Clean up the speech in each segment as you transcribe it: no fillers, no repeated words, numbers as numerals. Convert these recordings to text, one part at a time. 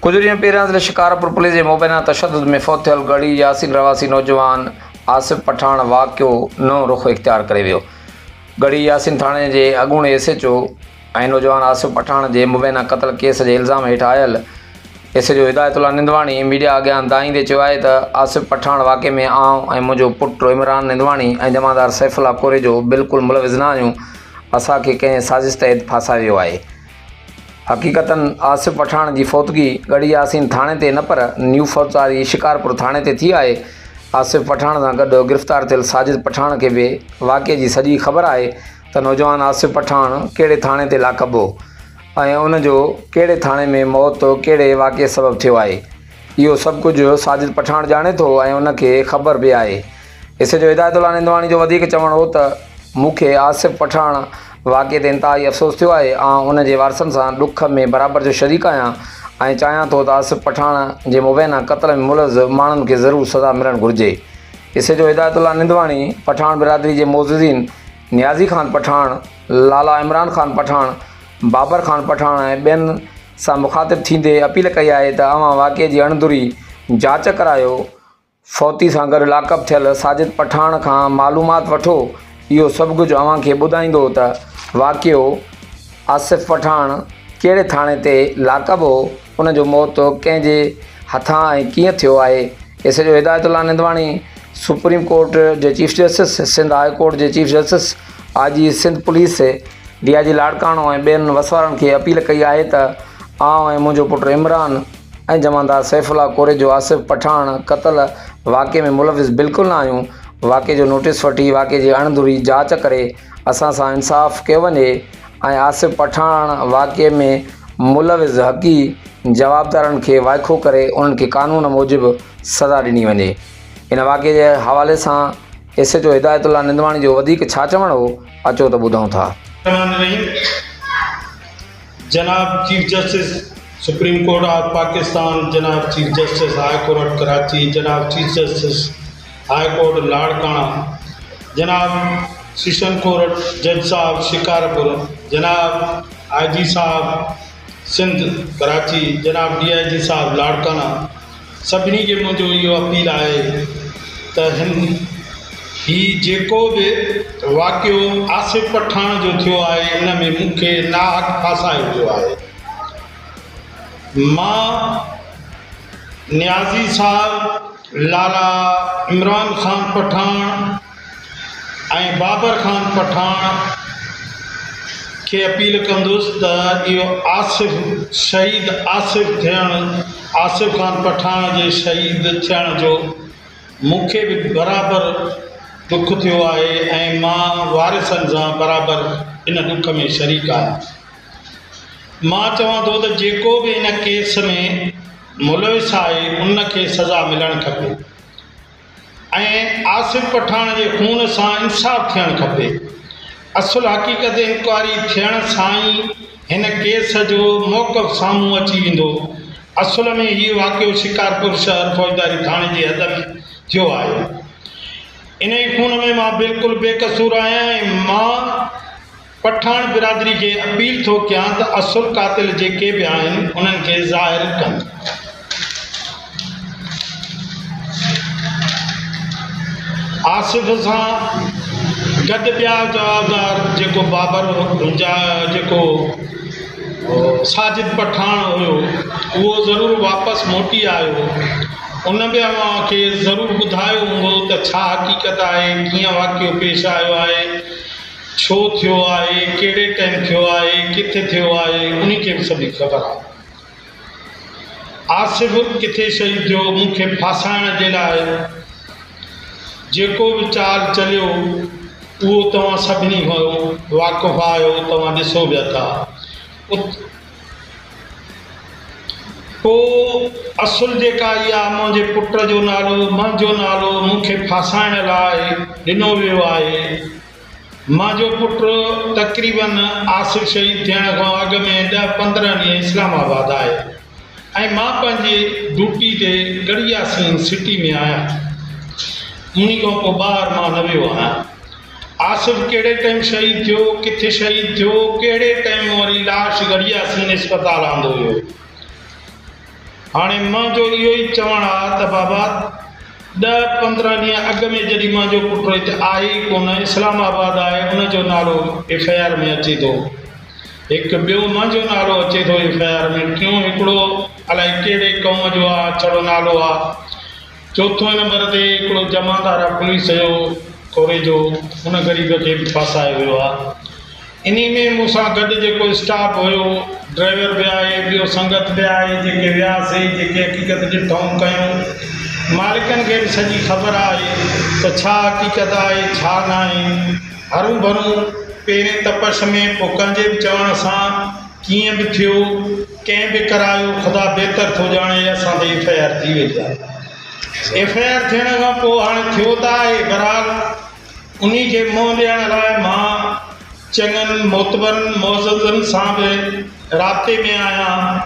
ڪجهه ڏينهن پهريان ضلعي شڪارپور پوليس جي مبينا تشدد ۾ فوت ٿيل ڳڙهي ياسين رهواسي نوجوان آصف پٺاڻ واقعو نئون رخ اختيار ڪري ويو. ڳڙهي ياسين ٿاڻي جي اڳوڻي ايس ايڇ او ۽ نوجوان آصف پٺاڻ جي مبينا قتل ڪيس جي الزام هيٺ آيل S H O Hidayat Ullah Nandwani media اڳيان دانهيندي چيو آهي ته آصف پٺاڻ واقعي ۾ آئون ۽ منهنجو پٽ عمران نندواڻي ۽ جمعدار سيف الله ڪوريجو بلڪل ملوث نه آهيون اسان کي ڪنهن سازش تحت ڦاسايو ويو آهي. حقيقتن آصف پٺاڻ جي فوتگي ڳڙهي ياسين ٿاڻي تي نه پر نيو فوجداري شڪارپور ٿاڻي تي ٿي آهي. آصف پٺاڻ سان گڏ گرفتار ٿيل ساجد پٺاڻ کي به واقعي جي سڄي خبر آهي ته نوجوان آصف پٺاڻ ڪهڙي ٿاڻي تي لاڪب هو ۽ ان جو ڪهڙي ٿاڻي ۾ موت ڪهڙي واقعي سبب ٿيو آهي. اهو سڀ ڪجهه ساجد پٺاڻ ڄاڻي ٿو ۽ ان کي خبر به آهي. S H O Hidayat Ullah Nandwani جو وڌيڪ چوڻ هو ته مون کي آصف پٺاڻ واقعي تي انتهائي افسوس ٿيو آهي، آئون ان جي وارثن سان ڏک ۾ برابر جو شريڪ آهيان ۽ چاهيان ٿو ته آصف پٺاڻ جي مبينا قتل ۾ ملوث ماڻهن کي ضرور سزا ملڻ گهرجي. S H O Hidayat Ullah Nandwani Pathan برادري جي معززين نيازي خان پٺاڻ، لالا عمران خان پٺاڻ، بابر خان پٺاڻ ۽ ٻين سان مخاطب ٿيندي اپيل ڪئي آهي ته اوهان واقعي جي اڻڌري جاچ ڪرايو، فوتي سان گڏ لاڪپ ٿيل ساجد پٺاڻ کان معلومات وٺو، اهو سڀ ڪجهه اوهان کي ٻڌائيندو ته واقعو آصف پٺاڻ ڪهڙي ٿاڻي تي لاڪپ هو، ان جو موت ڪنهن جي هٿان ۽ ڪيئن ٿيو آهي. S H O Hidayat Ullah Nandwani supreme court جي chief justice, Sindh high court جي chief justice, I G Sindh police, D I G Larkana ۽ ٻين وسوارن کي اپيل ڪئي آهي ته آئون ۽ منهنجو پٽ عمران ۽ جمعدار سيف الله ڪوريجو آصف پٺاڻ قتل واقعي ۾ ملوث بلڪل نه آهيون، واقعي جو نوٽيس وٺي واقعي جي اڻ ڌري جاچ ڪري اسان سان انصاف ڪيو وڃي ۽ آصف پٺاڻ واقعي ۾ ملوث حقي جوابدارن کي وائکو ڪري انهن کي قانون موجب سزا ڏني وڃي. ان واقعي جي حوالي سان S H O Hidayat Ullah Nandwani جو وڌيڪ ڇا چوڻ هو اچو ته ٻڌون ٿا. الرحمٰن الرحيم جناب chief justice supreme court of Pakistan جناب chief justice high court Karachi جناب chief justice high court Larkana جناب سيشن ڪورٽ جج صاحب شڪارپور جناب آء جي صاحب سنڌ ڪراچي جناب ڊي I جي صاحب لاڙڪاڻا سڀني کي منهنجو اهو اپيل آهي ته هن هي جيڪو به واقعو آصف پٺاڻ جو ٿيو آهي ان ۾ مون کي ناحق ڦاسايو ويو آهي. مان نيازي صاحب، لالا عمران خان پٺاڻ ۽ بابر خان پٺاڻ کي اپيل ڪندس ته اهو آصف شهيد آصف ٿيڻ آصف خان پٺاڻ جي شهيد ٿيڻ جو مون کي به برابر ڏک ٿيو آهي ۽ مان وارثن سان برابر ان ڏک ۾ شريڪ آهيان. مان چوان ٿو ته جيڪو به ان ڪيس ۾ ملوث آهي ان کي سزا ملڻ کپي ۽ آصف پٺاڻ جي خون سان انصاف ٿيڻ کپي. اصل حقيقت انڪوائري ٿيڻ سان ئي هن ڪيس جو موقف سامهون اچي ويندو. اصل ۾ هي واقعو شڪارپور شهر فوجداري ٿاڻي جي حد ۾ ٿيو آهي. انهي خون ۾ مان بلڪل بي قصور آهيان ۽ مان پٺاڻ برادري کي اپيل ٿو ڪيان ته اصل قاتل جيڪي به آهن انهن کي ظاهر ڪن. آصف سان گڏ ٻيا جوابدار جيڪو بابر جا جيڪو ساجد پٺاڻ هيو اهو ضرور واپس موٽي آيو ان به اوهان کي ضرور ٻڌايو هوندو ته ڇا حقيقت آهي ڪيئن واقعو پيش آيو آهي ڇو ٿيو آهي ڪهڙي ٽائيم ٿيو آهي ڪٿي ٿيو آهي انهي کي به سڀ خبر آهي. آصف ڪٿي شهيد ٿيو، مون کي ڦاسائڻ جي لاء جيڪو به چال چليو، اهو توهان سڀني کان واقف آهيو، توهان ڏسو به اٿا. پوء اصل جيڪا اها منهنجي پٽ جو نالو، منهنجو نالو مون کي ڦاسائڻ لاء ڏنو ويو آهي. منهنجو پٽ تقريبن آصف شهيد ٿيڻ کان اڳ ۾ ڏهه 15 ڏينهن اسلام آباد آهي ۽ مان پنهنجي ڊيوٽي تي ڳڙهي ياسين سٽي ۾ آهيان. انهي کان پوء ٻاهر مان نه ويو آهيان. آصف ڪهڙي ٽائيم شهيد ٿيو، ڪٿي شهيد ٿيو، ڪهڙي ٽائيم وري لاش ڳڙهي ياسين اسپتال آندو ويو. هاڻي منهنجو اهو ئي چوڻ آ ته بابا ڏهه 15 ڏينهن اڳ ۾ جڏهن منهنجو پٽ هتي آهي ئي ڪونه اسلام آباد آهي ان جو نالو ايف I R ۾ اچي ٿو هڪ ٻيو منهنجو نالو اچي ٿو ايف I R ۾ ٽيون هڪڙو الائي ڪهڙي قوم جو آ ڇڙو نالو آ چوٿون نمبر تي هڪڙو جمعدار آ پوليس جو ڪوريجو ان غريب کي به ڦاسايو ويو آ. انهي ۾ مون سان گڏ جيڪو اسٽاف هيو، ڊرائيور به آهي، ٻيو سنگت به آهي، جيڪي وياسي، جيڪي حقيقت ڏٺائون ڪيون، مالڪن کي به سڄي خبر آهي ته ڇا حقيقت آهي ڇا ناهي. هرون ڀرون پهرين تپش ۾ پوء ڪنهن جي به چوڻ سان ڪيئن به ٿيو، ڪنهن به ڪرايو، خدا بهتر ٿو ڄاڻي اسان تي ايف I R ٿي وئي آهي. ايف I R ٿيڻ کان پوء هاڻي ٿيو ته آهي بهرحال انهي کي منهن ڏيڻ لاء مان چڱن معتبرن معززن سان به رابطي ۾ آهيان.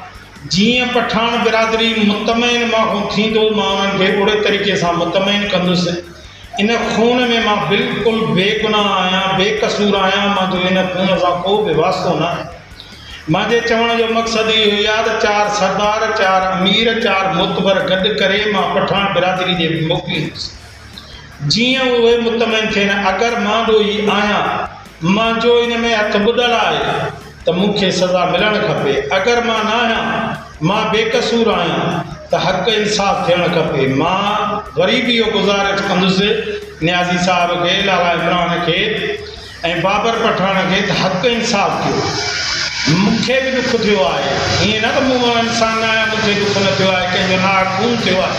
جيئن پٺاڻ برادري مطمئن مان کان ٿيندو مان انهن کي اهڙي طريقي سان مطمئن ڪندس. ان خون ۾ مان بلڪل بي گناهه آهيان، بي قصور آهيان، منهنجو ان خون سان ڪو به واسطو ناهي. منهنجي چوڻ جو مقصد اهو ئي آهي ته چار سردار، چار امير، چار معتبر گڏ ڪري مان پٺاڻ برادري ڏي موڪليندس. جيئن اهي مطمئن ٿين، اگر مان ڏوهي آهيان، منهنجو ان ۾ هٿ ٻڏل آهي ته مون کي سزا ملڻ کپي، اگر مان ناهيان، مان بي قصور آهيان ته حق انصاف ٿيڻ کپي. مان وري به اهو گذارش ڪندس نيازي صاحب کي، لالا عمران کي ۽ بابر پٺاڻ کي ته حق انصاف ڪيو. مون کي به ڏک ٿيو آهي، ائين نه ته مون وارو انسان نه آهيان، مون کي ڏک نه ٿيو آهي، ڪنهن جو ناحق خون ٿيو آهي،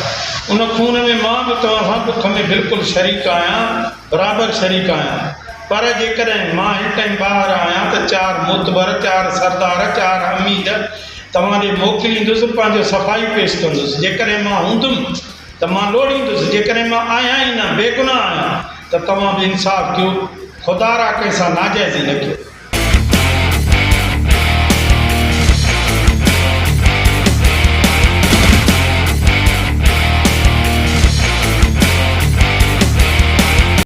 ان خون ۾ مان به توهان سان ڏک ۾ بلڪل شريڪ آهيان، برابر شريڪ آهيان، پر جيڪڏهن مان هن ٽائيم ٻاهر آهيان ته چار معتبر، چار سردار، چار امير توهان ڏي موڪليندس، پنهنجو صفائي پيش ڪندس، جيڪڏهن مان هوندم ته مان لوڙيندس، جيڪڏهن مان آهيان ئي نه، بيگناهه آهيان ته توهان به انصاف ڪيو، خدارا ڪنهن سان ناجائزي نه ڪيو.